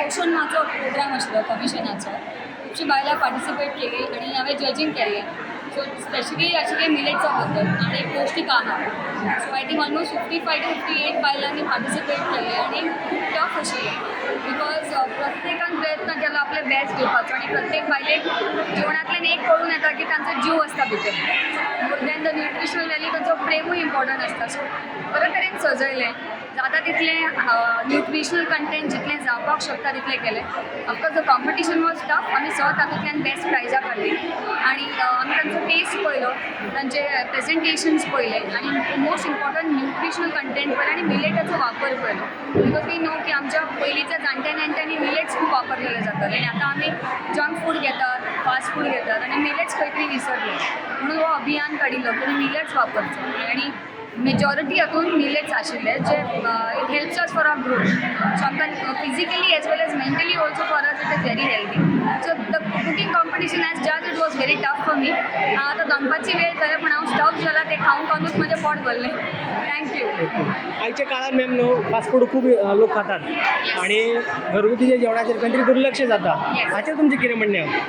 पोशण माहाचो प्रोग्राम आशिल्लो कमिशनाचो. खुबशीं बायलां पार्टिसिपेट केली आनी हांवें जजींग केल्लें. सो स्पेशली आशिल्लें मिलेट्सा बद्दल आनी पौश्टीक आहार. So I think almost 55 to 58 बायलांनी पार्टिसिपेट केल्लें आनी खूब टफ आशिल्लें, because प्रत्येकान प्रयत्न केलो आपले बेस्ट दिवपाचो आनी प्रत्येक बायलेक जेवणांतल्यान एक कळून येता की तांचो जीव आसता भितर. More than the nutritional value, तांचो प्रेमूय इम्पॉर्टंट आसता. सो बरे तरेन सजयलें, जाता तितलें न्युट्रिशनल कंटेंट जितलें जावपाक शकता तितलें केलें. Of course, the competition was tough. आमी सगळं तातूंतल्यान बेस्ट प्रायजां काडलीं आनी आमी तांचो टेस्ट पळयलो, तांचे प्रेजेंटेशन्स पळयले आनी मोस्ट इम्पॉर्टंट न्युट्रिशनल कंटेंट पळयलें आनी मिलेटाचो वापर पळयलो, because we know की आमच्या पयलींच्या जाणट्या नेणट्यांनी मिलेट्स खूब वापरलेले जाताले आनी आतां आमी जंक फूड घेतात, फास्ट फूड घेतात आनी मिलेट्स खंय तरी विसरले. म्हणून हो अभियान काडिल्लो की मिलेट्स वापरचो आनी मेजॉरिटी हातून मिलेट्स आशिल्ले जे it helps us for our growth. So आमकां physically as well as mentally also, for us it is very healthy. So the cooking competition, as judge, it was very tough for me. आतां दनपारची वेळ जाल्या, पूण हांव stuff जाला. तें खावन खावनूच म्हजें पोट भरलें. Thank you. आयच्या काळार मॅम न्हू, फास्ट फूड खूब लोक खातात आणि घरगुती जे जेवणाचेर खंय तरी दुर्लक्ष जाता. हाचेर तुमचें कितें म्हणणें आहा?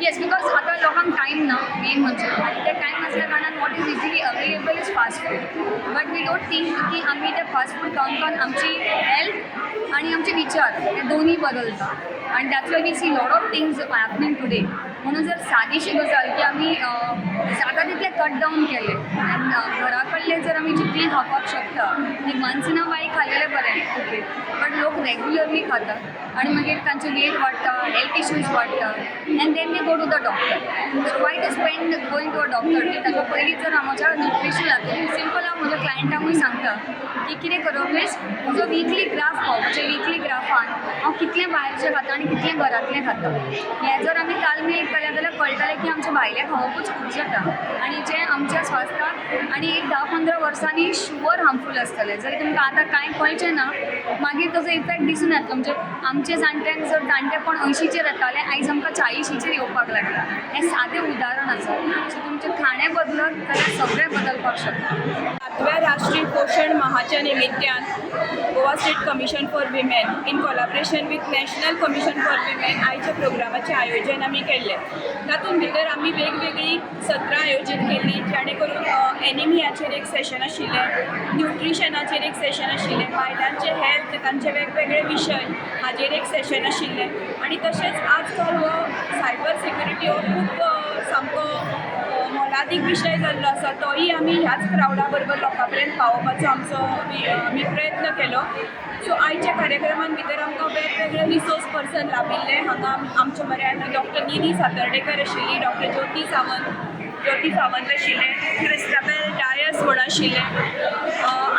येस, because आतां लोकांक टायम ना मेन म्हणजे आनी ते टायम नासल्या कारणान what is easily available is fast food, but we don't think की आमी ते फास्ट फूड खावन खावन आमची हेल्थ आनी आमचे विचार हे दोनूय बदलता आनी that's why we see lot of things happening today. म्हणून जर सादीशी गजाल की आमी जाता तितलें कट डावन केलें आनी घरा कडलें जर आमी जितलें खावपाक शकता, वन्स इन अ वायल खाल्लेलें बरें, ओके, बट लोक रेगुलरली खातात आनी मागीर तांचे वेट वाडटा, हेल्थ इश्यूज वाडटा and then they go to the doctor. So why to spend going to a doctor? ताच्या पयलीं जर हांव म्हज्या न्युट्रिशन हातून सिंपल, हांव म्हज्या क्लायंटांकूय सांगता की कितें करप is म्हजो विकली ग्राफ पळोवप. म्हणजे विकली ग्राफान हांव कितलें भायरचें खाता आनी कितलें घरांतलें खाता, हें जर आमी तालमेल केलें जाल्यार कळटलें की आमचें भायलें खावपूच खूब जाता आनी जें आमच्या स्वास्थाक आनी एक 10-15 वर्सांनी शुअर हार्मफूल आसतलें. जरी तुमकां आतां कांय कळचें ना, मागीर ताजो इफेक्ट दिसून येतलो. म्हणजे आमचे जाणट्यांक जर जाणटेपण 80चेर येतालें, आयज आमकां 40चेर येवपाक लागलां. हें सादें उदाहरण आसा. सो तुमचें खाणें बदलत जाल्यार सगळें बदलपाक शकता. सातव्या राष्ट्रीय पोशण माहाच्या निमित्यान Goa State Commission for Women in collaboration with National Commission for Women आयच्या प्रोग्रामाचें आयोजन आमी केल्लें. तातूंत भितर आमी वेगवेगळीं सत्रां आयोजीत केल्लीं, जेणे करून एनिमियाचेर एक सेशन आशिल्लें, न्युट्रिशनाचेर एक सेशन आशिल्लें, बायलांचे हेल्थ, तांचे वेगवेगळे विशय हाजेर एक सेशन आशिल्लें. आनी तशेंच आजकाल हो सायबर सेक्युरिटी हो खूब सामको मोलादीक विशय जाल्लो आसा, तोय आमी ह्याच क्रावडा बरोबर लोकां पर्यंत पावोवपाचो आमचो आमी प्रयत्न केलो. सो आयच्या कार्यक्रमान भितर आमकां वेगवेगळे रिसोर्स पर्सन लाभिल्ले. हांगा आमच्या म्हऱ्यान डॉक्टर निधी सातर्डेकर आशिल्ली, डॉक्टर ज्योती सावंत आशिल्लें, क्रिस्टाबेल डायस म्हूण आशिल्लें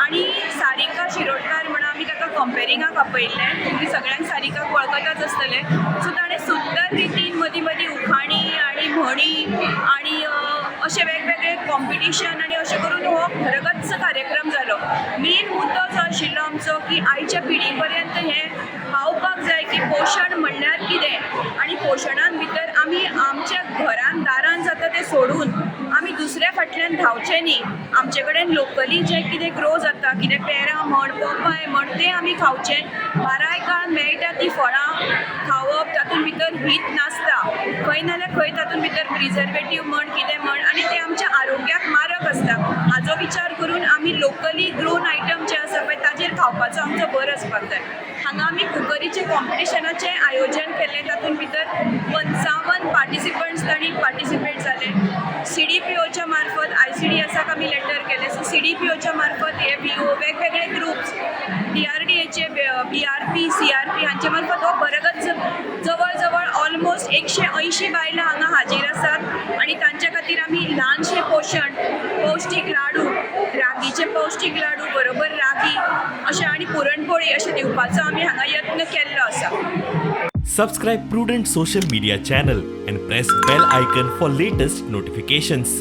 आनी सारिका शिरोडकार म्हण आमी ताका कंपेरिंगाक आपयल्लें. तुमी सगळ्यांक सारिकाक वळखताच आसतले. सो ताणें सुंदर रितीन मदीं मदीं उखाणी आनी म्हणी आनी अशे वेगवेगळे कॉम्पिटिशन आनी अशें करून हो भरगच्च कार्यक्रम जालो. मेन मुद्दो जो आशिल्लो आमचो की आयच्या पिढी पर्यंत हें पावपाक जाय की पोशण म्हणल्यार कितें आनी पोशणान भितर आमी आमच्या घरान दारान जाता तें सोडून आमी दुसऱ्या फाटल्यान धांवचें न्ही. आमचे कडेन लोकली जें कितें ग्रो जाता, कितें पेरां म्हण, पोपाय म्हण, तें आमी खावचें. बाराय काळ मेळटा ती फळां खावप, तातूंत भितर हीत नासता. खंय नाल्यार खंय तातूंत भितर प्रिजर्वेटीव म्हण, कितें म्हण आनी तें आमच्या आरोग्याक मारक आसता. हाजो विचार करून आमी लोकली ग्रोन आयटम जे आसा पळय, ताजेर खावपाचो आमचो भर आसपाक जाय. हांगा आमी कुकरीचें कॉम्पिटिशनाचें आयोजन केल्लें. तातूंत भितर 55 पार्टिसिपंट्स तांणी पार्टिसिपेट जाले. सीडीपीओच्या मार्फत आयसीडीएसाक आमी लेटर केलें. सो सीडीपीओच्या मार्फत हे व्हीओ, वेगवेगळे ग्रुप्स, डीआरडीएचे बीआरपी, सीआरपी हांचे मार्फत हो भरगच्च जवळ जवळ ऑलमोस्ट 180 बायलां हांगा हाजीर आसात आनी तांच्या खातीर आमी ल्हानशें पोशण, पौश्टीक लाडू, रागीचे पौश्टीक लाडू बरोबर रागी अशें आनी पुरणपोळी अशें दिवपाचो आमी हांगा यत्न केल्लो आसा. Subscribe Prudent Social Media channel and press bell icon for latest notifications.